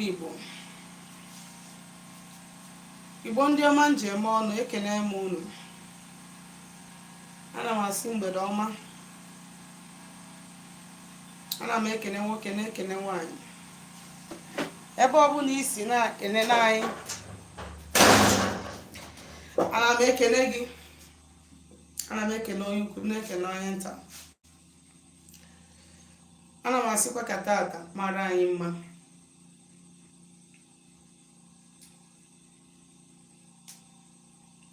Igbo Igbo ndị ọma m ji eme ọnụ, ekene m unu. Ana m asị mgbede ọma. Ana m ekene nwoke na-ekene nwaanyị. Ebe ọ bụla i si na-enene anyị, ana m ekene gị. Ana m ekene onye ukwu na-ekene onye nta. Ana m asịkwa ka tata mara anyị mma.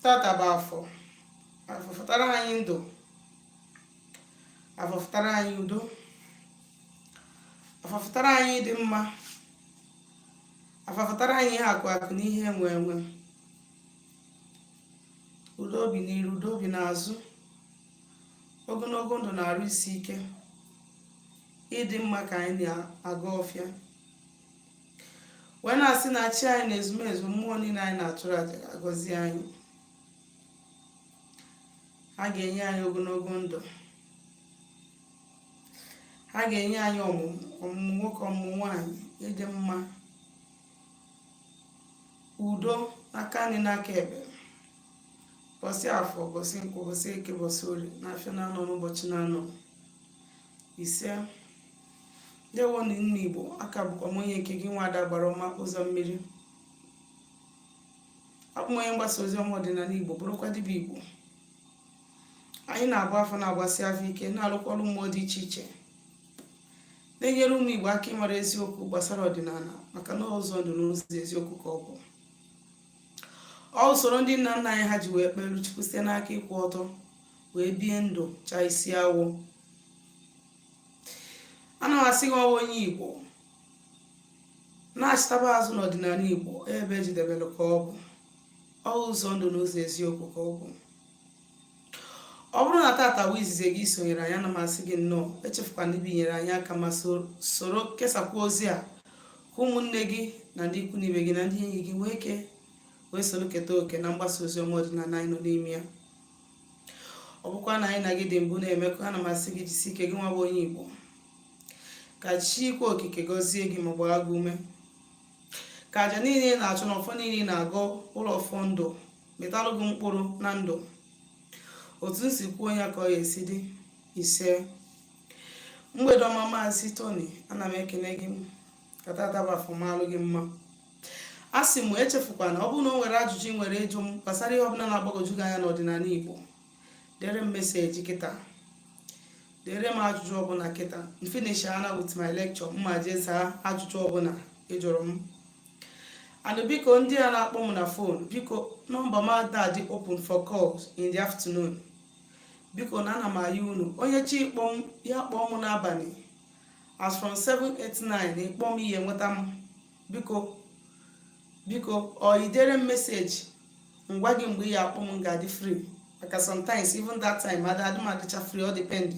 Tata bụ afọ. Afọ fụtara anyị ndụ. Afọ fụtara anyị udo. Afọ fụtara anyị ịdị mma. Afọ fụtara anyị ihe akụ akụ na ihe enwe enwe. Udo obi n'iru, udo obi n'azụ. Ogologo ndụ na arụ isi ike. Ịdị mma ka anyị na-agọ ọfịa. Wee na-asị na chi anyị na ezumezu mmụọ niile anyị na-achụrụ aja ga-agọzi anyị. Ha ga-enye anyị ogologo ndụ. Ha ga-enye anyị ọmụmụ, ọmụmụ nwoke, ọmụmụ nwaanyị, ịdị mma, udo n'aka nri n'aka ekpe. Bọsị afọ, bọsị nkwọ, bọsị eke, bọsị orie, n'afịa na-anọ n'ụbọchị na-anọ. Ise. Ndewo nụ ụmụ Igbo, aka bụkwa m onye nke gị, nwaada gbara ọma ụzọ mmiri. Abụ m onye mgbasa ozi ọma ọdịnala Igbo, bụrụkwa dibịa Igbo. Anyị na-agba afa, na-agbasi afa ike, na-alụkwa ọrụ mmụọ dị iche iche, na-enyere ụmụ Igbo aka ịmara eziokwu gbasara ọdịnala, maka na ụzọ ndụ na ụzọ eziokwu ka ọ bụ. Ọ usoro ndị nna nna anyị ha ji wee kperu Chukwu site n'aka ịkwụ ọtọ wee bie ndụ chaa isi awọ. Ana m asị gị, ọwa onye Igbo na-achịtaba azụ n'ọdịnala Igbo, ebe ejidebere ka ọ bụ ọ ụzọ ndụ na ụzọ eziokwu ka ọ bụ. Ọ bụrụ na tata bụ izizi gị sonyere anyị, ana m asị gị nnọọ. Echefukwana ibinyere anyị aka ma soro kesakwa ozi a ka ụmụnne gị na ndị ikwu na ibe gị na ndị enyi gị nwee ike wee soro keta oke na mgbasa ozi ọma ọdịnala anyị nọ n'ime ya. Ọ bụkwa na anyị na gị dị mbụ na-emekọ, ana m asị gị jisi ike, gị nwa bụ onye Igbo. Ka Chukwu okike gọzie gị ma gbaa gị ume, ka aja niile ị na-achụ na ọfọ niile ị na-agọ ụlọ ọfọ ndụ mịtalụ gị mkpụrụ na ndụ. Otu m si kwuo ya ka ọ ga-esi dị. Ise. Mgbede ọma, Maazị Tony, ana m ekene gị. Ka tata bụ afọ maalụ gị mma. A sị m echefukwana, ọ bụrụ na o nwere ajụjụ ị nwere ịjụ m gbasara ihe ọbụla na-agbagwoju gị anya n'ọdịnala Igbo, dere m message kịta, dere m ajụjụ ọbụla kịta. M finish ana with my lecture, mma jee zaa ajụjụ ọbụla ị jụrụ m. And biko, ndị a na-akpọ m na phone, biko, nọmba m ada dị open for calls in the afternoon. Biko, na ana m ayọ unu, onye chi ịkpọ m, ya kpọọ m n'abalị. As from 7 8 9 ịkpọ m, ihe nweta m. Biko, biko, ọ idere m message, ngwa gị mgbe ị ya akpọ m, m ga-adị free, maka sometimes even that time ada adị m adịcha free, ọ depend.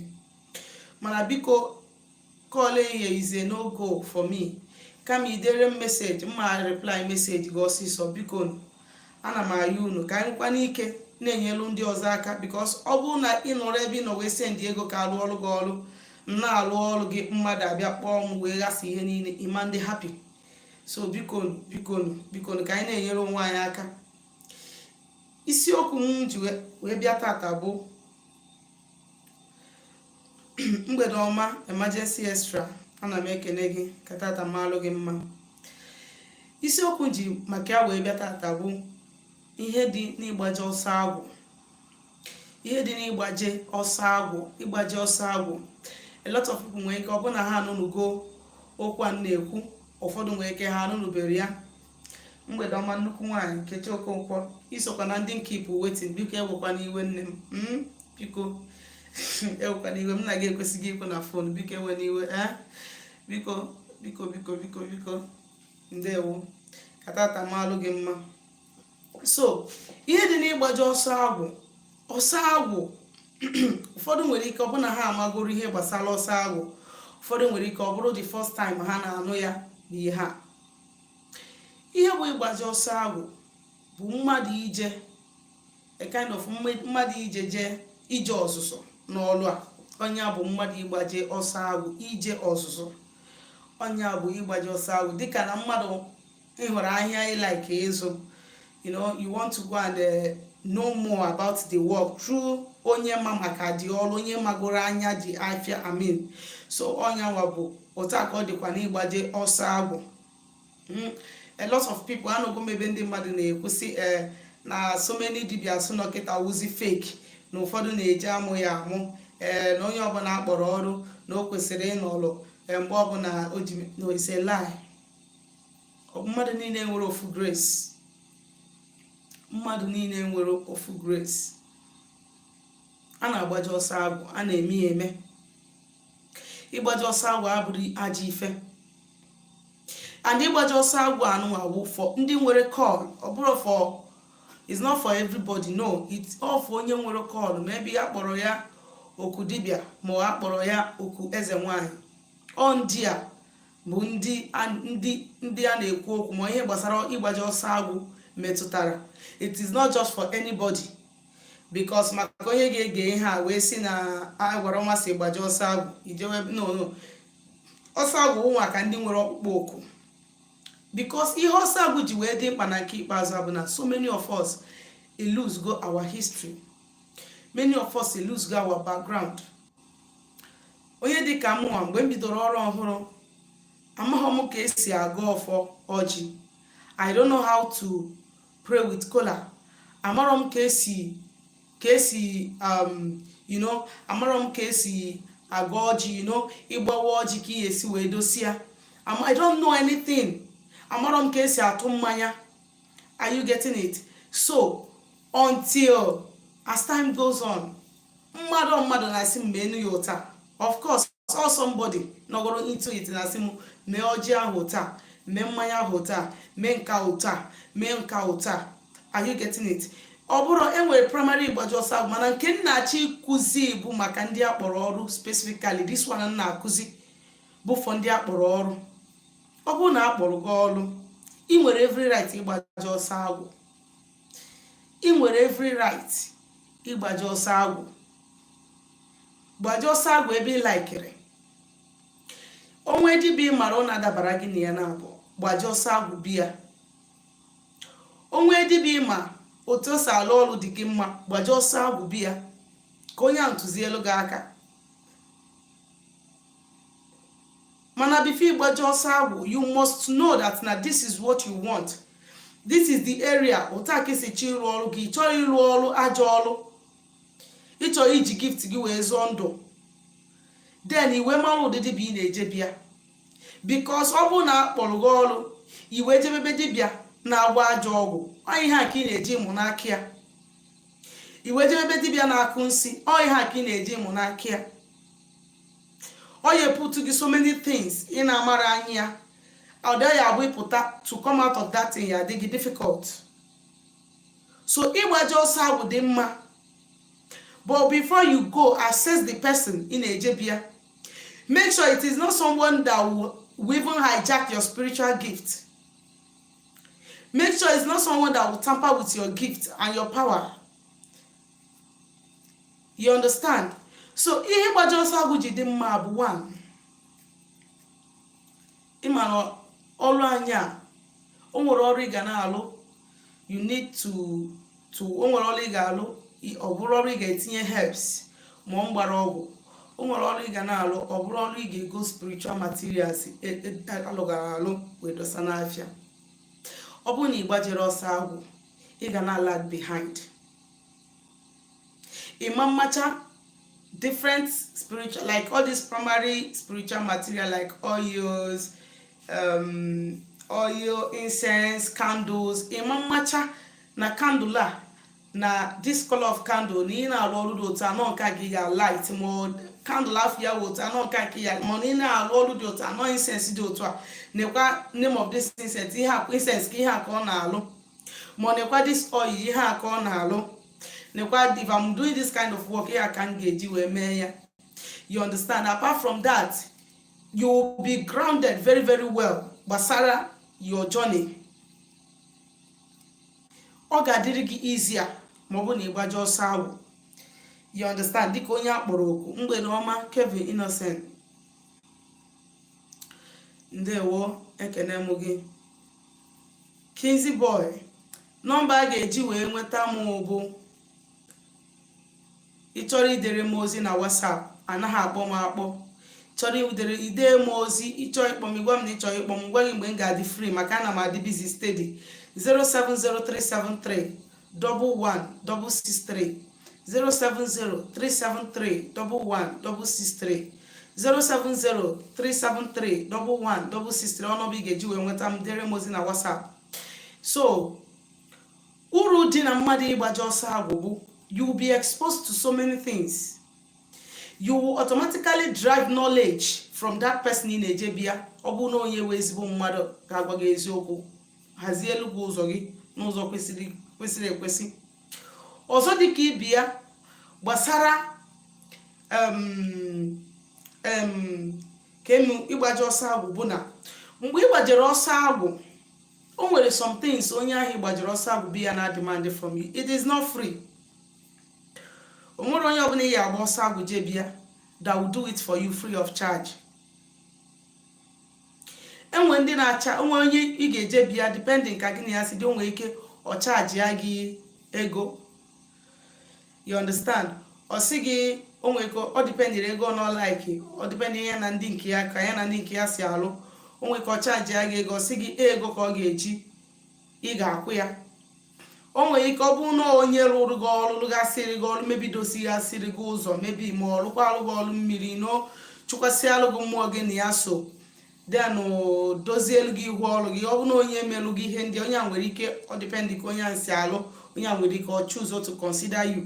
Mana biko, call ehihie is a no go for me. Kama idere m message, mma reply message gị ọsịsọ. Biko, ana m ayọ unu ka anyị nwekwa n'ike na-enyelu ndị ọzọ aka, because ọ bụrụ na ị nọrọ ebe ị nọ wee send ego ka alụ ọrụ gị, ọrụ m na-alụ ọrụ gị, mmadụ abịa kpọọ m wee ghasa ihe niile, ịma ndị happy. So biko, biko, biko, ka anyị na-enyere onwe anyị aka. Isiokwu m ji wee bịa tata bụ, mgbede ọma, emergency extra, ana m ekene gị. Ka tata maalụ gị mma. Isiokwu ji maka ya wee bịa tata bụ ihe dị n'ịgbaje ọsọ agwụ. Ihe dị n'ịgbaje ọsọ agwụ, ịgbaje ọsọ agwụ. A lot of people nwere ike ọ bụ na ha anụnụgo okwu a na-ekwu, ụfọdụ nwere ike ha anụnụbere ya. Mgbede ọma, nnukwu nwaanyị Nkechi Okonkwo, isokwa na ndị nke ipụ wetin. Biko, ewekwana iwe, nne m. Biko, ewekwana iwe, m na gị ekwesịghị ikwu na phone. Biko, ewe n'iwe. Ee, biko, biko, biko, biko, biko. Ndewo. Ka tata maalụ gị mma. So ihe dị n'ịgbaje ọsọ agwụ, ọsọ agwụ, ụfọdụ nwere ike ọ bụ na ha amagoro ihe gbasara ọsọ agwụ, ụfọdụ nwere ike ọ bụrụ the first time ha na-anụ ya bụ ihe ha. Ihe bụ ịgbaje ọsọ agwụ bụ mmadụ ije, a kind of mmadụ ije jee ije ọzụzụ n'ọlụ a. Onye bụ mmadụ ịgbaje ọsọ agwụ, ije ọzụzụ. Ọnya bụ ịgbaji ọsọ agwụ. Dịka na mmadụ ịhụrụ ahịa ị like ịzụ, you want to go and know more about the work through onye ma maka dị ọrụ, onye magoro anya dị afịa, I mean. So ọnya nwa bụ otu a ka ọ dịkwa n'ịgbaje ọsọ agwụ. A lot of people, anụgo m ebe ndị mmadụ na-ekwusị ee na so many dibịa sị nọkịta wụzi fake, na ụfọdụ na-eji amụ ya amụ, ee, na onye ọbụla akpọrọ ọrụ na o kwesịrị ịnọlụ mgbe ọbụla o ji. No, it's a lie. Mmadụ niile nwere ofu grace. Mmadụ niile nwere ofu grace. A na-agbaji ọsọ agwụ, a na-eme ya eme. Ịgbaji ọsọ agwụ abụrụ ajọ ife, and ịgbaji ọsọ agwụ anụnwa wụ for ndị nwere call. Ọ bụrụ for, it's not for everybody. No, it's all for onye nwere call, ma ebe ya kpọrọ ya oku dibịa, ma ọ kpọrọ ya oku eze nwanyị. Ọ ndị a bụ ndị a na-ekwu okwu ma ihe gbasara ịgbaji ọsọ agwụ metụtara. It is not just for anybody, because maka onye ga-ege ihe a wee sị na a gwara ọnwa si gbaji ọsọ agwụ ijewe. No, ọsọ agwụ wụ maka ndị nwere ọkpụkpọ oku, because ihe ọsọ agwụ ji wee dị mkpa na nke ikpeazụ bụ na so many of us lose go our history, many of us lose go our background. Onye dịka mụnwa, mgbe m bidoro ọrụ ọhụrụ, amaghị m ka esi agụ ọfọ ọjị. I don't know how to pray with kola. Amarọ m ka esi amarọ m ka esi agụ ọjị, ịgbawa ọjị, ka ị esi wee dosia. I don't know anything. Amarọ m ka esi atụ mmanya. Are you getting it? So until as time goes on, mmadụ na-asị m mee enu ya ụta. Of course, all somebody nọgoro into it na-asị m mee ọjị ahụ ụta, mee mmanya ahụ ụta, mee nka ụta, mee nka ụta. Are you getting it? Ọ bụrụ enwere primary ịgbaji ọsọ agwụ, mana nke m na-achọ ịkụzi bụ maka ndị akpọrọ ọrụ specifically. This one m na-akụzi bụ for ndị akpọrọ ọrụ. Ọ bụrụ na akpọrọ gị ọrụ, ị nwere every right ịgbaji ọsọ agwụ. Ị nwere every right ịgbaji ọsọ agwụ. Gbaji ọsọ agwụ ebe ị laikiri. Onwe dibịa ị mara ọ na-adabara gị na ya na-abụ, gbaji ọsọ agwụ biya. Onwe dibịa ịma otu o si alụ ọrụ dị gị mma, gbaji ọsọ agwụ biya, ka onye ahụ tụzielu gị aka. Mana before ịgbaji ọsọ agwụ, you must know that na this is what you want, this is the area otu a ka esi chọ ịrụ ọrụ gị. Ị chọrọ ịrụ ọrụ ajọ ọrụ, ị chọrọ iji gift gị wee zụọ ndụ, then iwe mara ụdị dibịa ị na-eje bịa, because ọ bụrụ na akpọrọ gị ọrụ, iwe jebebe dibịa na-agba ajọ ọgwụ, ọ ihe a ka ị na-eji ịmụ n'aka ya. Iwe jebebe dibịa na-akụ nsị, ọ ihe a ka ị na-eji ịmụ n'aka ya. Ọ ya put gị so many things ị na-amara anya ya. Ọ dịghị abụ ịpụta, to come out of that thing ya adị gị difficult. So ịgbaji ọsọ agwụ dị mma, but before you go, assess the person ị na-eje bịa. Make sure it is not someone that will even hijack your spiritual gift. Make sure it's not someone that will tamper with your gift and your power. You understand? So ihe ịgbaji ọsọ agwụ ji dị mma bụ, one, ịma na ọrụ anyị a, o nwere ọrụ ị ga na-alụ, you need to o nwere ọrụ ị ga-alụ, ọ bụrụ ọrụ ị ga-etinye herbs ma ọ mgbara ọgwụ. O nwere ọrụ ị ga na-alụ, ọ bụrụ ọrụ ị ga-ego spiritual materials alụgara alụ wee dosa n'afịa. Ọ bụrụ na ị gbajere ọsọ agwụ, ị ga na lag behind. Ịma mmacha different spiritual, like all these primary spiritual material, like oils, oil, incense, candles. Ịma mmacha na candle a, na this color of candle, na ị na-arụ ọrụ dị otu anọ, nke a gị ga light, ma candle afọ ya wụ otu anọ, nke a ka ya ma na ị na-arụ ọrụ dị otu anọ, incense dị otu a, nekwa name of this incense, ihe a incense ka ihe a ka ọ na-alụ, ma ọ nekwa this oil, ihe a ka ọ na-alụ, nekwa if I'm doing this kind of work, ihe a ka m ga-eji wee mee ya. You understand? Apart from that, you will be grounded very, very well gbasara your journey. Ọ ga-adịrị gị easier ma ọ bụ na ịgbaji ọsọ agwụ. You understand? Dịka onye akpọrọ oku. Mgbede ọma, Kevin Innocent. Ndewo, ekene m gị. Kinsey Boy, nọmba a ga-eji wee nweta m bụ, ị chọrọ idere m ozi na WhatsApp, anaghị akpọ m akpọ. Chọrọ idere, ide m ozi. Ịchọ ịkpọ m, gwa m na ịchọrọ ịkpọ m, gwa gị mgbe m ga-adị free, maka ana m adị busy steady. 0703731 11663, 0703731 11663, 0703731 11663. Ọnọbụ ị ga-eji wee nweta m, dere m ozi na WhatsApp. So uru dị na mmadụ ịgbaji ọsọ agwụ bụ you will be exposed to so many things. You will automatically drive knowledge from that person ị na-eje bịa. Ọ bụrụ na onye wee ezigbo mmadụ ga-agwa gị eziokwu, hazie elu gị ụzọ gị n'ụzọ kwesịrị ekwesị. Ọzọ dịka ibi ya gbasara ka emu ịgbaji ọsọ agwụ bụ na mgbe ị gbajere ọsọ agwụ, o nwere some things onye ahụ ịgbajere ọsọ agwụ bi ya na demand from you. It is not free. O nwere onye ọbụla ị ya agba ọsọ agwụ jee bịa that will do it for you free of charge. Enwe ndị na-acha, onwe onye ị ga-eje bịa, depending ka gị na ya si dị, o nwere ike ọ charge ya gị ego, you understand? Ọ sị gị, o nwere ike ọ dependịrị ego nọ, like ọ dependị ya na ndị nke ya, ka ya na ndị nke ya si alụ. O nwere ike ọ charge ya gị ego, ọ sị gị ego ka ọ ga-eji ị ga-akwụ ya. O nwere ike ọ bụrụ na onye rụrụ gị ọrụ, rụgasịrị gị ọrụ, mebi dosigasịrị gị ụzọ, mebi ma ọ rụkwalụ gị ọrụ mmiri no, chụkwasịalụ gị mmụọ gị na ya, so then dozielu gị ihu ọrụ gị. Ọ bụ na onye melụ gị ihe ndị onye a, nwere ike ọ depend ka onye a si alụ. Onye a nwere ike ọ choose to consider you.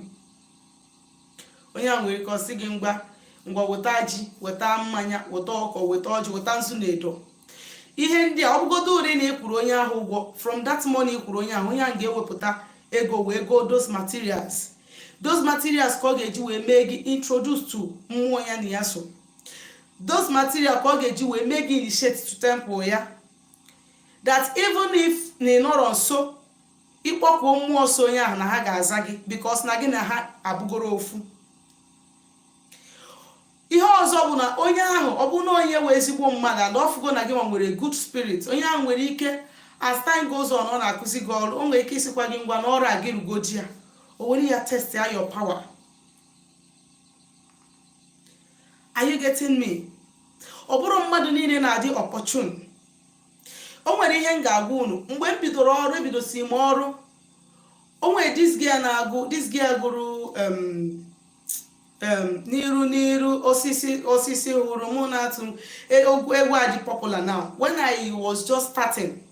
Onye a nwere ike ọ sị gị, "Ngwa ngwa, weta ji, weta mmanya, weta ọkọ, weta ọjị, weta nzu na edo." Ihe ndị a, ọ bụgodo uri na ịkwụrụ onye ahụ ụgwọ, from that money ịkwụrụ onye ahụ, onye ahụ ga-ewepụta ego wee go those materials ka ọ ga-eji wee mee gị introduce to mmụọ ya na ya so. Those material ka ọ ga-eji wee mee gị initiate to temple ya, that even if na ị nọrọ nso, ịkpọkwuo mmụọ so onye ahụ na ha ga-aza gị, because na gị na ha abụgoro ofu. Ihe ọzọ bụ na onye ahụ, ọ bụ na onye wee ezigbo mmadụ and ọfụgo na gị nwa nwere good spirit, onye ahụ nwere ike, as time goes on, ọ na-akụzi gị ọrụ, o nwere ike isikwa gị, "Ngwa, na ọrụ a gị rugoji ya." O were ya test ya, your power. Are you getting me? Ọ bụrụ mmadụ niile na-adị opportune. O nwere ihe m ga-agwa unu. Mgbe m bidoro ọrụ, ebidosi m ọrụ, o nwere this girl na-agụ, this girl gụrụ n'iru n'iru osisi hụrụ mụ na-atụ egwu. Egwu a dị popular now. When I was just starting,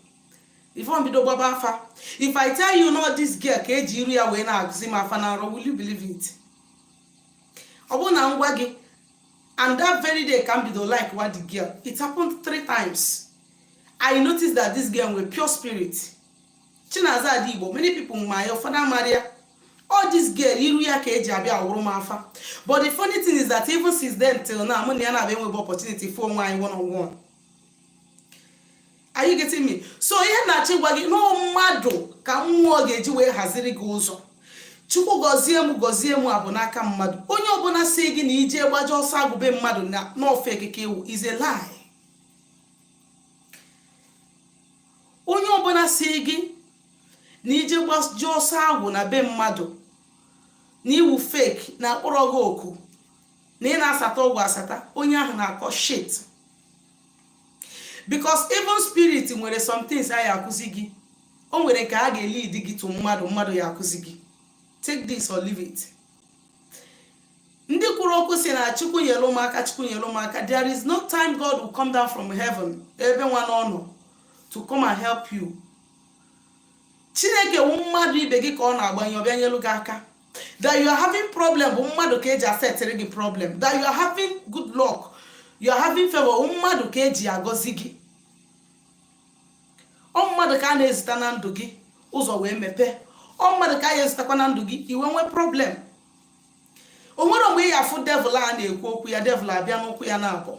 before m bido gbaba afa, if I tell you not this girl ka eji iru ya wee na-agụzi m afa na nrọ, will you believe it? Ọ bụrụ na m gwa gị, and that very day ka m bido like what the girl, it happened three times. I noticed that this girl nwere pure spirit. Chinaza Ada Igbo, many people ma ya, ụfọdụ amara ya. All this girl, iru ya ka eji abịa awụrụ m afa. But the funny thing is that even since then till now, mụ na ya na-abịa enwebe opportunity for onwe anyị one on one. Are you getting me? So ihe na-achọ ịgwa gị, na mmadụ ka mmụọ ga-eji wee haziri gị ụzọ. Chukwu gọzie m, gọzie m abụ n'aka mmadụ. Onye ọbụla si gị na ije gbaje ọsọ agụbe mmadụ na n'ofe ekike iwu is a lie. Onye ọbụla si gị na ije gbaje ọsọ agwụ na be mmadụ na iwu fake, na akpọrọ gị oku, na ị na-asata ọgwụ asata, onye ahụ na-akọ shit, because even spirit nwere some things a ya akụzi gị. O nwere nke a ga-elid gị to mmadụ, mmadụ ya akụzi gị. Take this or leave it. Ndị kwuru okwu si na Chukwu nyere ụmụaka, Chukwu nyere ụmụaka. There is no time God will come down from heaven, ebe nwa n'ọnọ, to come and help you. Chineke wu mmadụ ibe gị ka ọ na-agbanye ọbịa nyelu gị aka. That you are having problem bụ mmadụ ka eji asetịrị gị problem. That you are having good luck, you are having favor, bụ mmadụ ka eji agọzi gị. Ọ mmadụ ka a na-ezita na ndụ gị, ụzọ wee mepee. Ọ mmadụ ka a ga-ezitakwa na ndụ gị, iwe nwee problem. O nwere mgbe ị ga-afụ devil a na-ekwu okwu ya, devil abịa n'ụkwụ ya na-abọ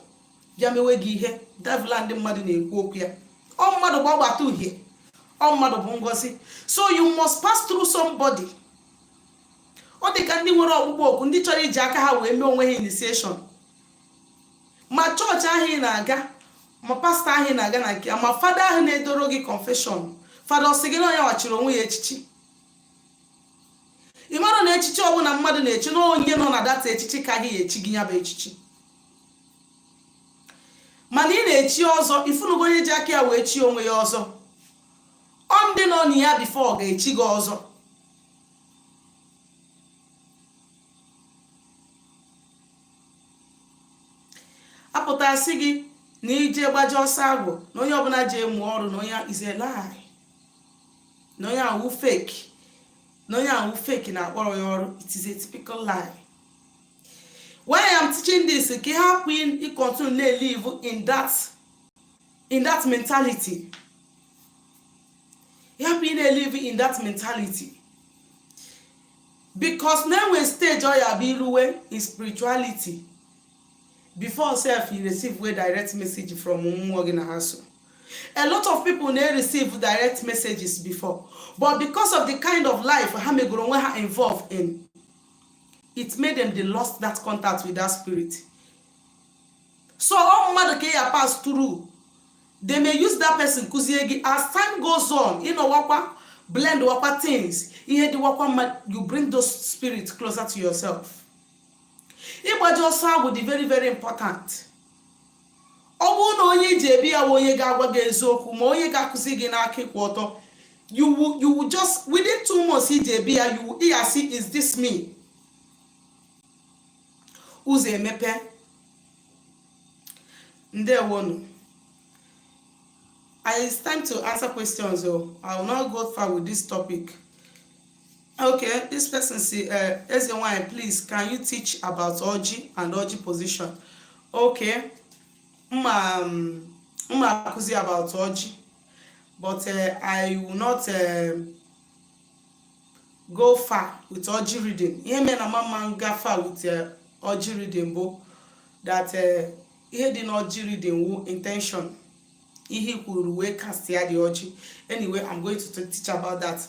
bịa mewe gị ihe. Devil a ndị mmadụ na-ekwu okwu ya, ọ mmadụ bụ ọgbata uhie, ọ mmadụ bụ ngozi. So you must pass through somebody. Ọ dị ka ndị nwere ọkpụkpọ oku, ndị chọrọ iji aka ha wee mee onwe ha initiation. Ma chọọchị ahụ ị na-aga, Ma pastọ ahụ na-aga na nke ya, ma fada ahụ na-edoro gị confession, fada ọ sị gị na onye wachiri onwe ya echichi. Ị mara na echichi ọbụla mmadụ na-echi, na onye nọ na data echichi ka gị ya echi gị ya bụ echichi. Mana ị na-echi ọzọ, ifunugo onye ji aka ya wee chi onwe ya ọzọ? Ọ ndị nọ na ya before ga-echi gị ọzọ. Apụtasị gị na ije gbaje ọsọ agwụ, na onye ọbụla ji emu ọrụ, na onye is a lie, na onye ahụ fake, na onye ahụ fake na-akpọrọ ya ọrụ. It is a typical lie. Why I am teaching this, ka ihe hapụ ịcontinue na-live in that mentality. Hapụ ị na-elive in that mentality, because na enwe stage ọ ya bụ iruwe in spirituality before sef you receive wey direct message from mmụọ gị na ha. So a lot of people na receive direct messages before, but because of the kind of life ha megoro onwe ha involved in, it made them, they lost that contact with that spirit. So ọ mmadụ ka ị ya pass through, they may use that person kụzie gị. As time goes on, ịnọwakwa blend wakwa things, ihe dịwakwa mma, you bring those spirits closer to yourself. Ịgbaji ọsọ agwụ dị very, very important. Ọ bụrụ na onye iji ebi ya bụ onye ga-agwa gị eziokwu, ma onye ga-akụzi gị n'aka ịkwụ ọtọ, you will just within 2 months iji ebi ya, you will ịyasị, "Is this me?" Ụzọ emepe. Ndewonu. It's time to answer questions o. I will not go far with this topic. Okay, this person say, "Ezenwanyị, please, can you teach about ọjị and ọjị position?" Okay, mma akụzi about ọjị, but I will not go far with ọjị reading. Ihe mere na mama nga far with ọjị reading bụ that ihe dị n'ọjị reading wu intention, ihe kwuru wee cast ya dị ọjị. Anyway, I'm going to teach about that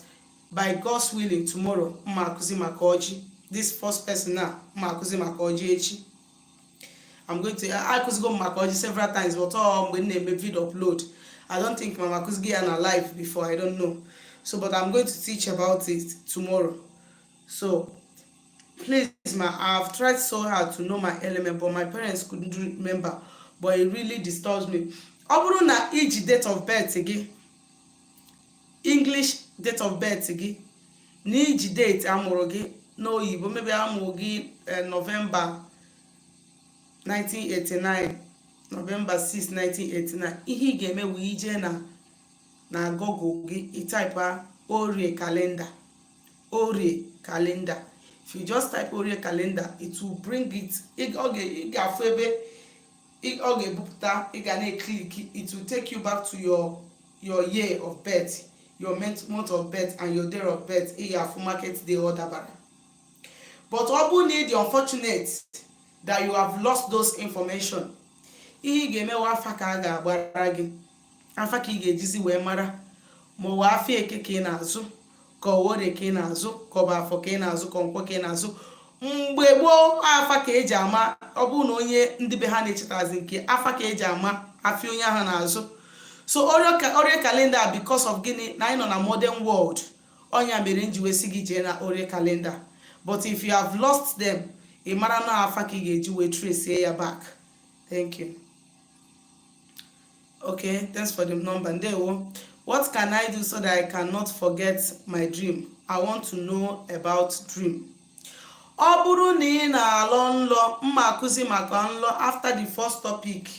by God's willing tomorrow. Mma akụzi maka ọjị. This first person na mma akụzi maka ọjị echi. I'm going to akụzigo m maka ọjị several times, but ọ mgbe m na-eme video upload. I don't think mama akụzigo ya na live before, I don't know. So, but I'm going to teach about it tomorrow. So please, ma, I've tried so hard to know my element, but my parents couldn't remember, but it really disturbs me. Ọ bụrụ na iji date of birth gị, English date of birth gị, na iji date amụrụ gị n'oyibo, maybe amụrụ gị November 1989, November 6, 1989, ihe ị ga-eme wee ije na Google gị, ịtype Orie calendar. Orie calendar, if you just type Orie calendar, it will bring it. Ọ ga-afụ ebe ọ ga-ebupụta. Ị ga na-eclick, it will take you back to your year of birth, your month of birth and your day of birth. Ị ga-afụ market day ọ dabara. But ọ bụrụ na ị dị unfortunate that you have lost those information, ihe ị ga-emewe, afa ka a ga-agbara gị, afa ka ị ga-ejizi wee mara ma ọ wụ afọ Eke ka ị na-azụ, ka ọ Orie ka ị na-azụ, ka ọ bụ Afọ ka ị na-azụ, ka Nkwọ ka ị na-azụ. Mgbe gboo, afa ka eji ama. Ọ bụrụ na onye ndị be ha na-echetazi nke afa ka eji ama afịa onye ahụ na-azụ. So Orie calendar, because of gịnị? Na anyị nọ na modern world. Ọnya mere m ji wee sị gị jee na Orie calendar. But if you have lost them, ị mara na afa ka ị ga-eji wee trace ya back. Thank you. Okay, thanks for the number. Ndewo. What can I do so that I cannot forget my dream? I want to know about dream. Ọ bụrụ na ị na-alọ nlọ, mma akụzi maka nlọ after the first topic.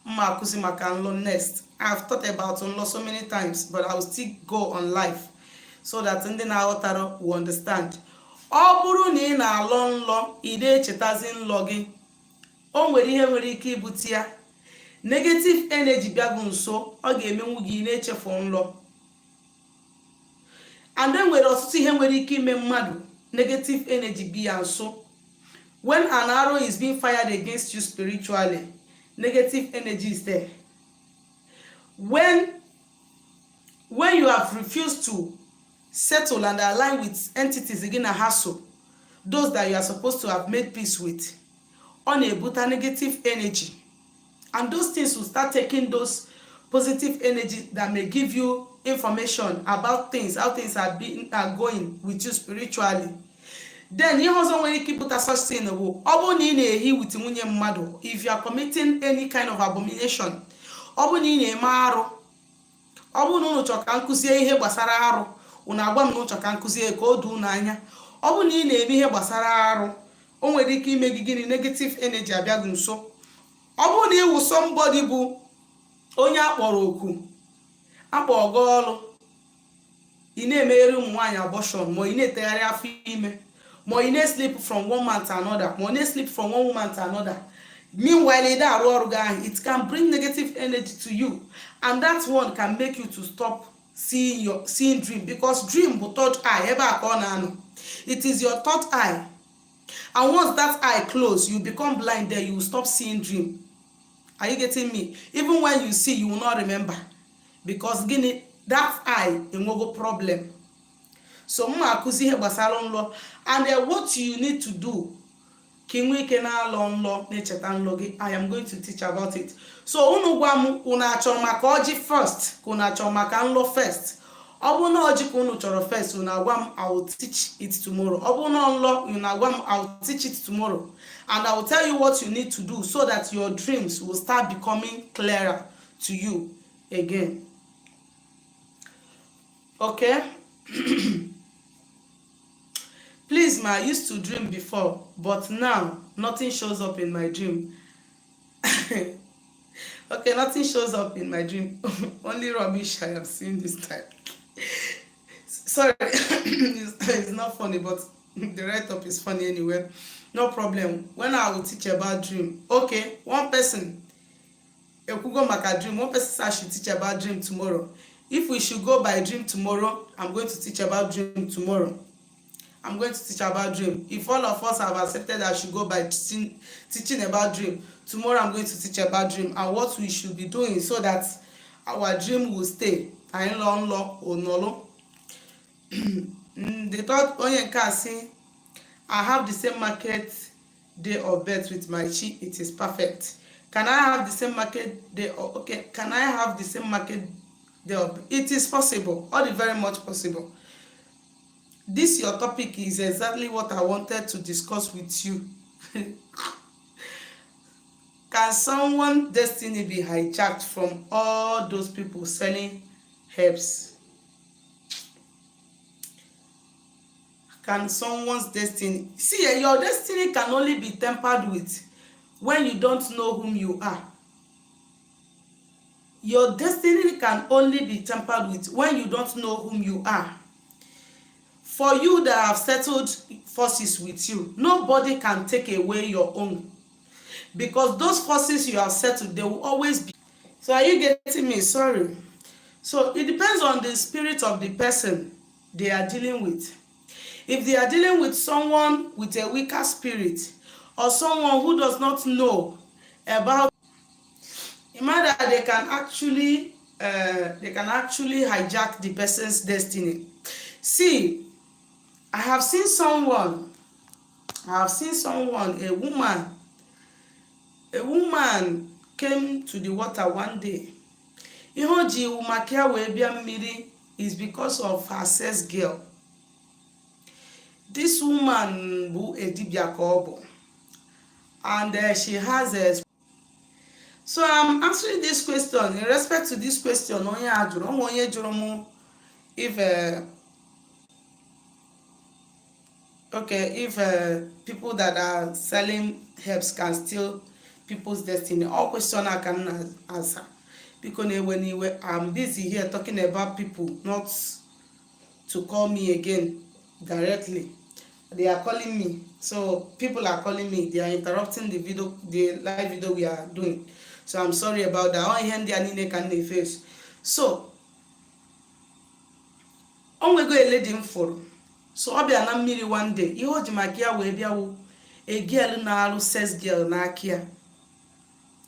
Mma akụzi maka nlọ next. I've thought about nlọ so many times, but I will still go on live so that ndị na-aghọtara will understand. Ọ bụrụ na ị na-alọ nlọ, ị na-echetazi nlọ gị, o nwere ihe nwere ike ibute ya. Negative energy bịago nso, ọ ga-emenwu gị na-echefu nlọ. And e nwere ọtụtụ ihe nwere ike ime mmadụ negative energy bi ya nso. When an arrow is being fired against you spiritually, negative energy is there. When you have refused to settle and align with entities gị na ha so, those that you are supposed to have made peace with, ọ na-ebute negative energy. And those things will start taking those positive energy that may give you information about things, how things are going with you spiritually. Then ihe ọzọ nwere ike ịpụta such thing bụ ọ bụrụ na ị na-ehi with nwunye mmadụ, if you are committing any kind of abomination, ọ bụrụ na ị na-eme arụ, ọ bụrụ na unu chọrọ ka nkụzie ihe gbasara arụ, unu agwa m na unu chọrọ ka nkụzie ka o doo unu anya. Ọ bụrụ na ị na-eme ihe gbasara arụ, o nwere ike ime gị gịnị? Negative energy abịa gị nso. Ọ bụrụ na ịwụ somebody bụ onye akpọrọ oku, akpọrọ gị ọrụ, ị na-emeghere ụmụ nwaanyị abortion, ma ị na-etegharị afọ ime, ma ị na-sleep from one man to another, ma ọ na-sleep from one woman to another, meanwhile ị na-arụ ọrụ gị ahụ, it can bring negative energy to you, and that one can make you to stop seeing dream, because dream bụ third eye. Ebe a ka ọ na-anọ. It is your third eye, and once that eye close, you become blind there. You will stop seeing dream. Are you getting me? Even when you see, you will not remember, because gịnị? That eye enwego problem. So m akụzi ihe gbasara nlọ and then what you need to do ka ị nwee ike na-alọ nlọ, na-echeta nlọ gị. I am going to teach about it. So unu gwa m, unu achọrọ maka ọjị first, ka unu achọrọ maka nlọ first? Ọ bụrụ na ọjị ka unu chọrọ first, unu agwa m, I will teach it tomorrow. Ọ bụrụ na nlọ, unu agwa m, I will teach it tomorrow, and I will tell you what you need to do so that your dreams will start becoming clearer to you again. Okay. Please ma, I used to dream before, but now nothing shows up in my dream. Okay, nothing shows up in my dream, only rubbish I have seen this time. Sorry, it's not funny, but the write-up is funny anyway. No problem. When I will teach about dream? Okay, one person ekwugo maka dream. One person say I should teach about dream tomorrow. If we should go by dream tomorrow, I'm going to teach about dream tomorrow. I'm going to teach about dream. If all of us have accepted I should go by teaching about dream tomorrow, I'm going to teach about dream and what we should be doing so that our dream will stay. Anyị lọ nlọ onọlụ. The third onye nke a sị, "I have the same market day of birth with my chi. It is perfect. Can I have the same market day of, okay, can I have the same market day of?" It is possible, all the very much possible. This your topic is exactly what I wanted to discuss with you. Can someone destiny be hijacked from all those people selling herbs? Can someone's destiny, see, your destiny can only be tampered with when you don't know whom you are. Your destiny can only be tampered with when you don't know whom you are. For you that have settled forces with you, nobody can take away your own, because those forces you have settled, they will always be. So are you getting me? Sorry. So it depends on the spirit of the person they are dealing with. If they are dealing with someone with a weaker spirit or someone who does not know about, imagine that they can actually hijack the person's destiny. See, I have seen someone, a woman. A woman came to the water one day. Ihe o ji maka ya wee bịa mmiri is because of her sex girl. This woman bụ a dibia ka ọ bụ, and she has a, so I'm answering this question in respect to this question onye a jụrụ onwe onye jụrụ m if okay, if people that are selling herbs can steal people's destiny. All question a ka m na-aza. Biko na-ewe n'iwe, I'm busy here talking about people, not to call me again directly. They are calling me, so people are calling me, they are interrupting the video, the live video we are doing, so I'm sorry about that. Ọ ihe ndị a niile ka m na-eface. So o nwego a lady m fụrụ. So ọ bịa na mmiri one day. Ihe o ji maka ya wee bịawo, a girl na-arụ sex girl n'aka ya.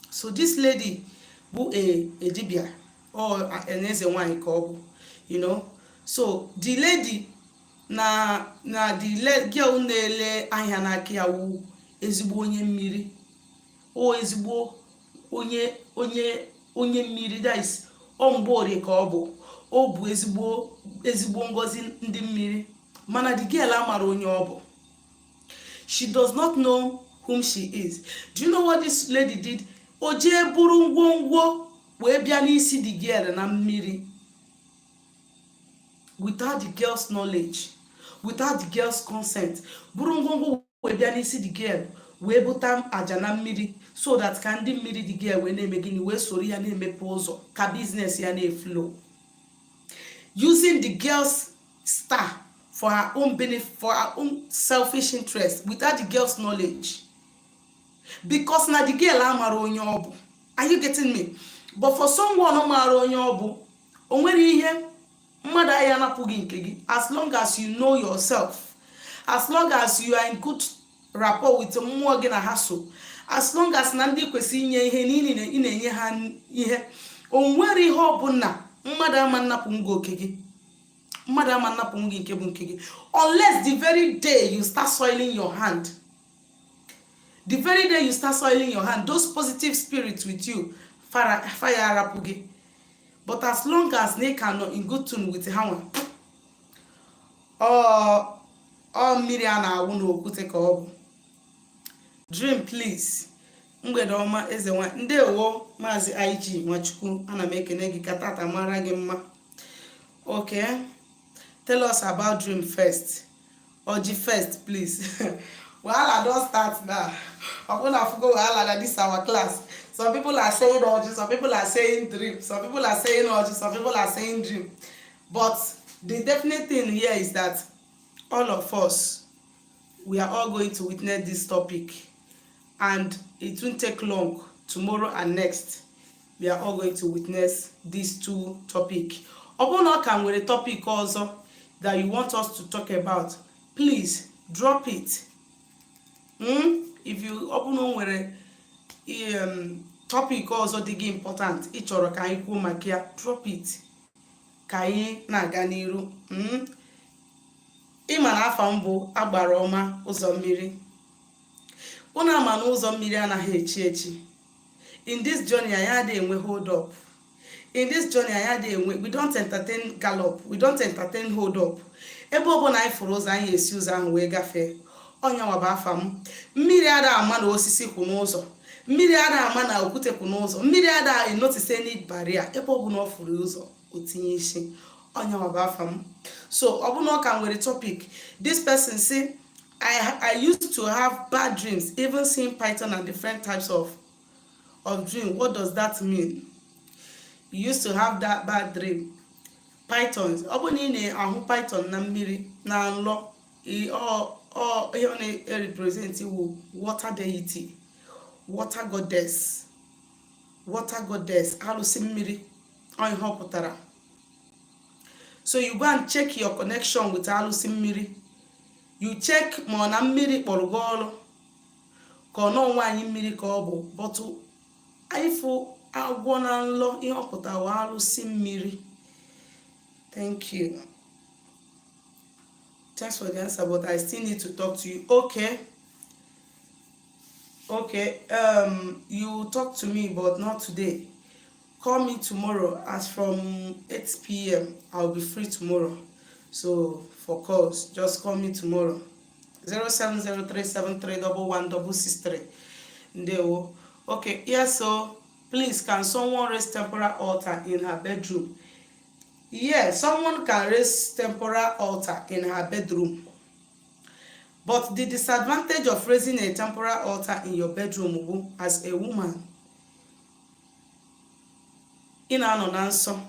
So this lady bụ a dibia or an eze nwanyị ka ọ bụ. So the lady na the girl na-ele ahịa n'aka ya wu ezigbo onye mmiri, o ezigbo Onye onye onye mmiri, that is, ọ mgbeorie ka ọ bụ. O bụ ezigbo ezigbo ngozi ndị mmiri, mana the girl amara onye ọ bụ. She does not know whom she is. Do you know what this lady did? O jee buru ngwongwo wee bịa n'isi the girl na mmiri without the girl's knowledge, without the girl's consent. Buru ngwongwo wee bịa n'isi the girl, wee bụta aja na mmiri so that ka ndị mmiri the girl wee na-eme gịnị? Wee soro ya na-emepe ụzọ ka business ya na-eflow, using the girl's star for her own benefit, for her own selfish interest, without the girl's knowledge, because na the girl amara onye ọ bụ. Are you getting me? But for someone maara onye ọ bụ, o nwere ihe mmadụ ahịa anapụghị nke gị. As long as you know yourself, as long as you are in good rapport with mmụọ gị na ha so, as long as na ndị kwesịrị inye ihe na ị na-enye ha ihe, o nwere ihe ọbụla mmadụ ama nnapụ gị oke gị, mmadụ ama nnapụ gị nke bụ nke gị, unless the very day you start soiling your hand. The very day you start soiling your hand, those positive spirits with you fire arapụ gị. But as long as na ị ka nọ in good tune with ha nwa, ọ mmiri a na-awụ n'okwute ka ọ bụ. Dream, please. Mgbede ọma, eze nwa. Ndewo, Maazị IG Nwachukwu. Ana m ekene gị. Ka tata mara gị mma. Okay, tell us about dream first. Oji first, please. Wahala don start now. Ọbụna fugo wahala na this our class. Some people are saying oji, some people are saying dream, some people are saying oji, some people are saying dream. But the definite thing here is that all of us, we are all going to witness this topic, and it won't take long. Tomorrow and next, we are all going to witness these two topic. Ọ bụrụ na ọ ka nwere topic ọzọ that you want us to talk about, please drop it. If you, ọ bụrụ na o nwere topic ọzọ dị gị important ị chọrọ ka anyị kwuo maka ya, drop it ka anyị na-aga n'iru. Ịma na afa mbụ agbara ọma ụzọ mmiri, unu ama na ụzọ mmiri anaghị echi echi. In this journey, anyị adịghị enwe hold up. In this journey, anyị adịghị enwe, we don't entertain gallop, we don't entertain hold up. Ebe ọbụla anyị fụrụ ụzọ, anyị esi ụzọ ahụ wee gafee. Ọnyanwa bụ afa m. Mmiri ada ama na osisi kwụ n'ụzọ, mmiri ada ama na okwute kwụ n'ụzọ, mmiri ada enotice any barrier. Ebe ọbụla ọ fụrụ ụzọ, o tinye isi. Ọnyanwa bụ afa m. So ọ bụ na ọ ka nwere topic. This person say, I used to have bad dreams, even seeing python and different types of dream. What does that mean? You used to have that bad dream, pythons. Ọ bụ na ị na-ahụ python na mmiri na nlọ, ọ ihe ọ na-represent wu water deity, water goddess, water goddess, alụsị mmiri. Ọ ihe ọ pụtara. So you go and check your connection with alụsị mmiri. You check ma ọ na mmiri kpọrọ gị ọrụ, ka ọ nọọ nwaanyị mmiri ka ọ bụ. But ịfụ agwọ na nlọ, ihe ọ pụtara alụsị mmiri. Thank you. Thanks for the answer, but I still need to talk to you. Okay, you talk to me, but not today. Call me tomorrow as from 8 p.m. I'll be free tomorrow, so for calls, just call me tomorrow, 07037311663. Ndewo. Okay, yes. So please, can someone raise temporal altar in her bedroom? Yes, someone can raise temporal altar in her bedroom, but the disadvantage of raising a temporal altar in your bedroom bụ, as a woman, ị na-anọ na nsọ,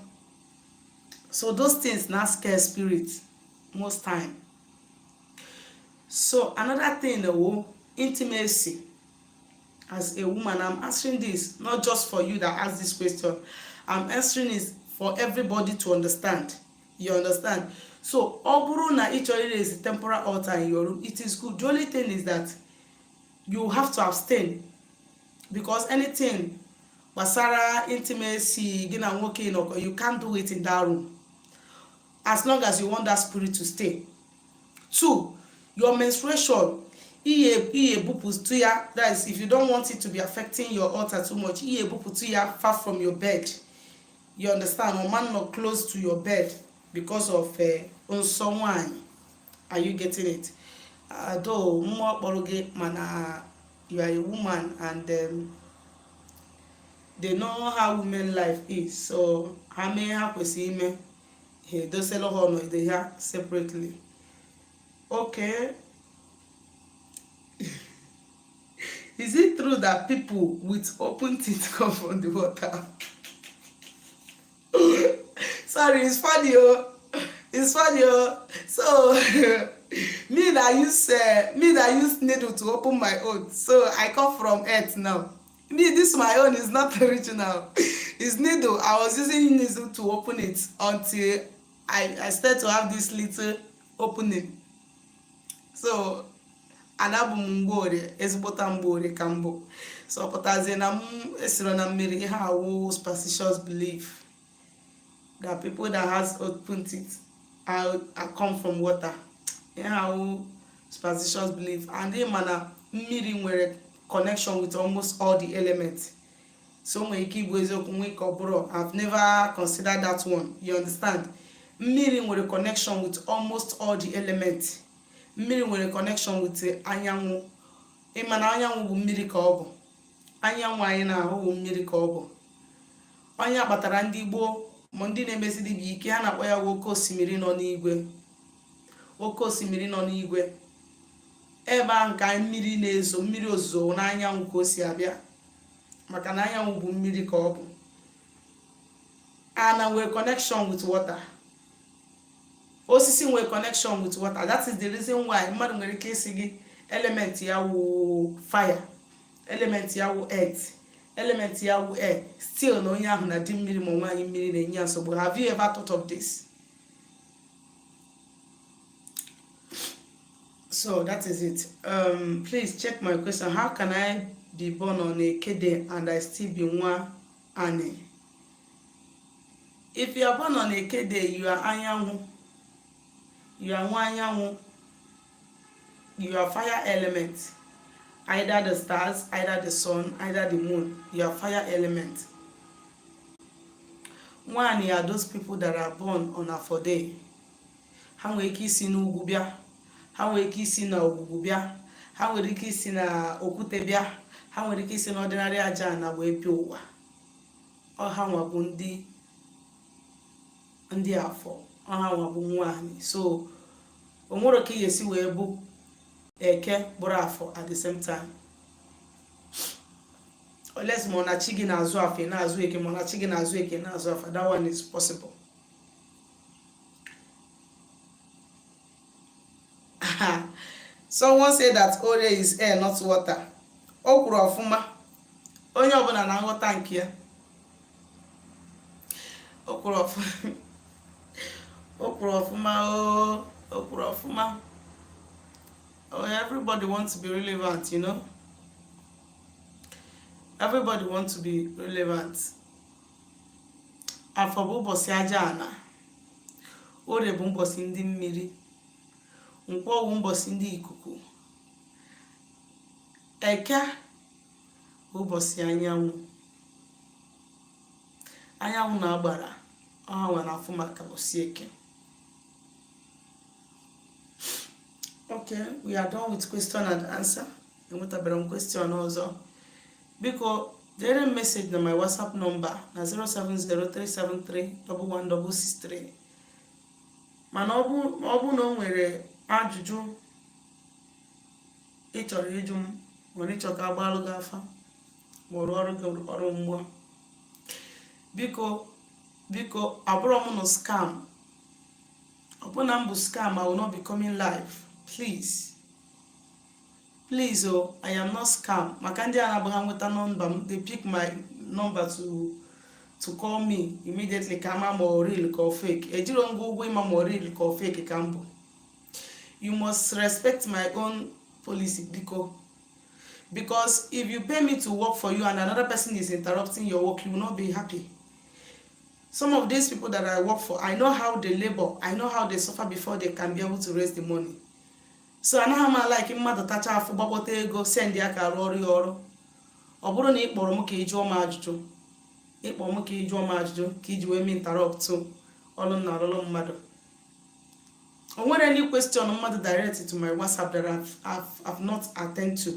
so those things na scare spirit most time. So another thing wo intimacy. As a woman, I'm answering this not just for you that ask this question, I'm answering it for everybody to understand. You understand? So ọ bụrụ na ị chọrọ raise temporal altar in your room, it is good. The only thing is that you have to abstain, because anything gbasara intimacy, gị na nwoke nọkọ, you can't do it in that room as long as you want that spirit to stay. Two, your menstruation. Ihe ebupụtụ ya, that is, if you don't want it to be affecting your altar too much, ihe ebupụtụ ya far from your bed, you understand? Ọ ma nọ close to your bed because of nsọ nwanyị. Are you getting it? Though mmụọ kpọrọ gị, mana you are a woman and they know how women life is, so ha mee ha kwesịrị ime, ha edosela ha ọnọdụ ha separately. Okay, is it true that people with open teeth come from the water? Sorry, it's funny oh, it's funny oh. So me that use needle to open my own, so I come from earth now. Me, this my own is not original. It's needle. I was using needle to open it until I start to have this little opening. So and abụ m mgborie, ezigbota mgborie ka m bụ. So ọ pụtazie na m esiro na mmiri. Ihe awụ superstitious belief that people that has open teeth are come from water. Ihe awụ superstitious belief. And ị ma na mmiri nwere connection with almost all the elements, so o nwere ike ịbụ eziokwu, nwee ka ọ bụrụ. I've never considered that one, you understand? Mmiri nwere connection with almost all the elements. Mmiri nwere connection with anyanwụ. Ịma na anyanwụ bụ mmiri ka ọ bụ? Anyanwụ anyị na-ahụ bụ mmiri ka ọ bụ. Onye kpatara ndị gboo ma ndị na-emesi dibịa ike, ha na-akpọ ya oke osimiri nọ n'igwe. Oke osimiri nọ n'igwe, ebe ahụ ka mmiri na-ezo, mmiri ozuzo n'anyanwụ ka o si abịa, maka na anyanwụ bụ mmiri ka ọ bụ. Ana nwere connection with water. Osisi nwere connection with water. That is the reason why mmadụ nwere ike isi gị element ya wụ fire, element ya wụ earth, element ya wụ air, still na onye ahụ na di mmiri ma nwaanyị mmiri na-enye ya nsogbu. Have you ever thought of this? So that is it. Please check my question. How can I be born on Eke day and I still be nwa ani? If you are born on Eke day, you are anyanwụ. You are nwa anyanwụ. You are fire element, either the stars, either the sun, either the moon. You are fire element. Nwanyị are those people that are born on Afọ day. Ha nwere ike isi n'ugwu bịa, ha nwere ike isi na ogwugwu bịa, ha nwere ike isi na okwute bịa, ha nwere ike isi na ordinary aja na wee bịa ụwa. Ọ ha nwa bụ ndị afọ. Ọ ha nwa bụ nwaanyị. So o nwere ka ị ga-esi wee bụ Eke bụrụ Afọ at the same time, unless ma ọ na chi gị na-azụ Afọ, ị na-azụ Eke, ma ọ na chi gị na-azụ Eke, na-azụ Afọ. That one is possible. Someone say that Orie is air, not water. O kwuru ọfụma. Onye ọbụla na nghọta nke ya. O kwuru ọfụma, o kwuru ọfụma o, o kwuru ọfụma. Oh, everybody wants to be relevant. Everybody wants to be relevant. Afọ bụ ụbọchị aja ana. Orie bụ ụbọchị ndị mmiri. Nkwọ bụ ụbọchị ndị ikuku. Eke bụ ụbọchị anyanwụ. Anyanwụ na-agbara ọha nwa na-afụ maka ụbọchị Eke. Okay, we are done with question and answer. Enwetabere m question ọzọ. Biko dere m message na my WhatsApp number na 07037311663. Mana ọ bụ na o nwere ajụjụ ị chọrọ ịjụ m, nwere ịchọ ka agbalụ gị afa ma ọ rụọ ọrụ gị ọrụ mmụọ, biko, biko, abụrọ m nụ scam. Ọ bụ na m bụ scam, I will not be coming live. Please, please oh, I am not scam. Maka ndị a na-abụghị nweta nọmba m, they pick my number to call me immediately ka ama ma ọ real ka ọ fake. Ejiro ngwa ụgwọ ịma ma ọ real ka ọ fake ka m bụ. You must respect my own policy, biko, because if you pay me to work for you and another person is interrupting your work, you will not be happy. Some of these people that I work for, I know how they labor, I know how they suffer before they can be able to raise the money. So anaghị m a-like mmadụ tacha afụ, gbakpọta ego, send ya ka arụ ọrụ ya ọrụ. Ọ bụrụ na ị kpọrọ m ka ị jụọ m ajụjụ, ịkpọ m ka ị jụọ m ajụjụ, ka iji wee m interrupt ọrụ m na-arụrụ mmadụ. O nwere any question mmadụ direct to my WhatsApp that I've not attend to.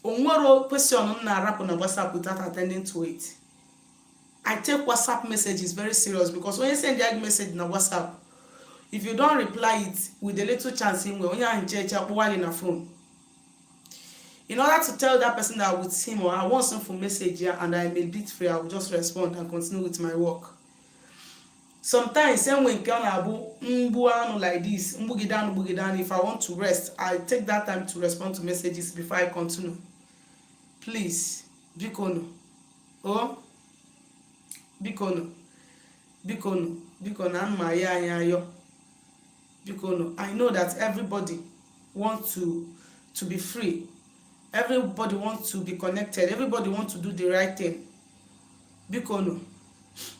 O nwere question m na-arapụ na WhatsApp without attending to it. I take WhatsApp messages very serious, because onye send ya gị message na WhatsApp, if you don't reply it with the little chance inwe, onye ahụ nche eche akpọwa gị na phone in order to tell that person that with him or I want some for message ya and I am a bit free, I will just respond and continue with my work. Sometimes enwe nke ọ na-abụ mgbu anụ like this, mgbugide anụ, gbugide anụ. If I want to rest, I take that time to respond to messages before I continue. Please, bikonu o, bikonu, bikonu, biko na mma ya anyị ayọ, bikonu. I know that everybody want to be free, everybody want to be connected, everybody want to do the right thing. Bikonu,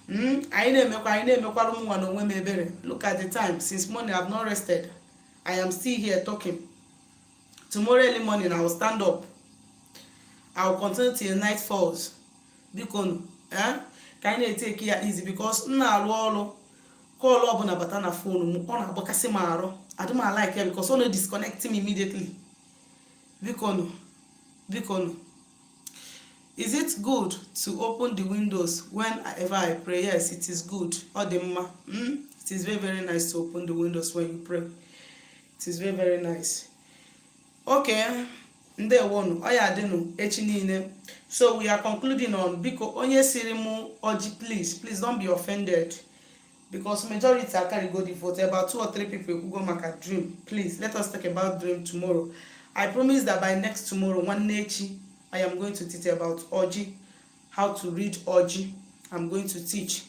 anyị na-emekwa, anyị na-emekwara ụmụ nwa na onwe m ebere. Look at the time. Since morning I have not rested. I am still here talking. Tomorrow early morning I will stand up, I will continue till night falls. Bikonu, eh? Ka anyị na-eteki ya easy, because m na-arụ ọrụ, call ọbụla bata na phone m, ọ na-agbakasị m arụ. Adị m like ya because ọ na-disconnect m immediately. Bikonu, bikonu. Is it good to open the windows whenever I pray? Yes, it is good. Ọ dị mma. It is very, very nice to open the windows when you pray. It is very, very nice. Okay, ndewonu. Ọ ya adịnụ echi niile. So we are concluding on, biko, onye siri m ọjị, please, please don't be offended, because majority go the vote. About two or three people ekwugo maka dream. Please, let us talk about dream tomorrow. I promise that by next tomorrow, nwanne echi, I am going to teach about ọjị, how to read ọjị. I'm going to teach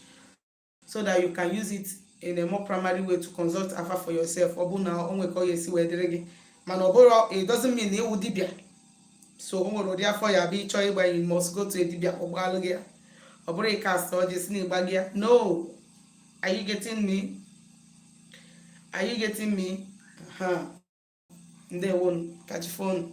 so that you can use it in a more primary way to consult afa for yourself. Ọ bụ na o nwere ka ọ ga-esi wee dịrị gị, mana ọ bụrụ, it doesn't mean na ịwụ dibịa. So o nwere ụdị afọ ya bụ ịchọ ịgba, you must go to a dibịa, ọ gbalụ gị ya. Ọ bụrụ ịkast ọjị si na ịgba gị ya. No. Are you getting me? Are you getting me? Ha, ndewonu, kachifonu.